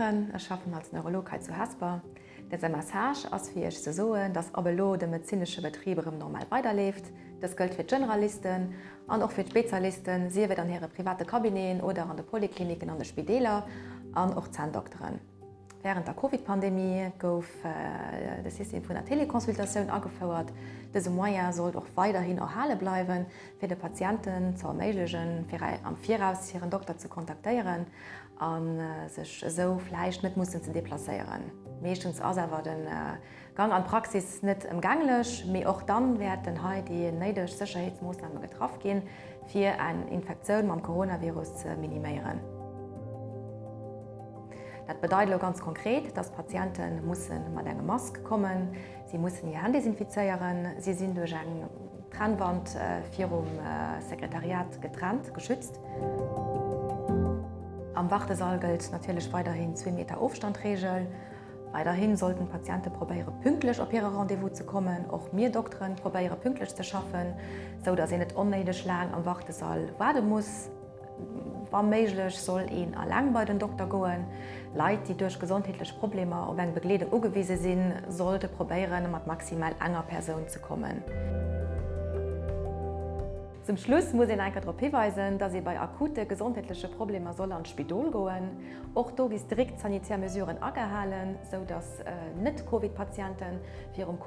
Heeren, ech schaffen als Neurolog hei zu Hesper. Dëse Message ass fir Iech ze soen, dass ab elo de medezinesche Betrib erëm normal weiderleeft. Dës gëllt fir d'Generalisten an och fir d'Spezialisten, sief et an hire private Cabineten oder an de Polikliniken an de Spideeler an och d'Zänndokteren. Wärend der Covid-Pandemie gouf de System vun der Teleconsultatioun agefouert. Dëse Moyen sollt och weiderhin erhale bleiwen, fir de Patienten ze erméiglechen, fir am Viraus hiren Dokter ze kontaktéieren a sech esou vläicht net mussen ze deplacéieren. Meeschtens ass awer de Gang an d'Praxis net ëmgänglech, mee och dann wäerten hei déi néideg Sécherheetsmoossname getraff ginn, fir eng Infektioun mam Coronavirus ze miniméieren. Dat bedeit elo ganz konkret, dass d'Patiente musse mat engem Mask kommen, si mussen hir Hänn desinfizéieren, si sinn duerch eng Trennwand virum Sekretariat getrennt, geschützt. Am Wartesall gëllt natierlech weiderhin d'Zwee-Meter-Ofstand-Reegel. Weiderhi sollten d'Patiente probéiere pünktlech op hire Rendez-vous ze kommen. Och mir Dokteren probéiere pünktlech ze schaffen, sou dass een net onnéideg laang am Wartesall waarde muss. Wa méiglech soll een eleng bei den Dokter goen. Leit, déi duerch gesondheetlech Problemer op eng Begleedung ugewise sinn, sollte probéieren, mat maximal enger Persoun ze kommen. Zum Schluss muss een enker drop hiweisen, dass ee bei akute gesondheetleche Problemer soll an d'Spidol goen. Och do gi strikt sanitär Mesuren agehalen, sou dass Net-Covid-Patiente virum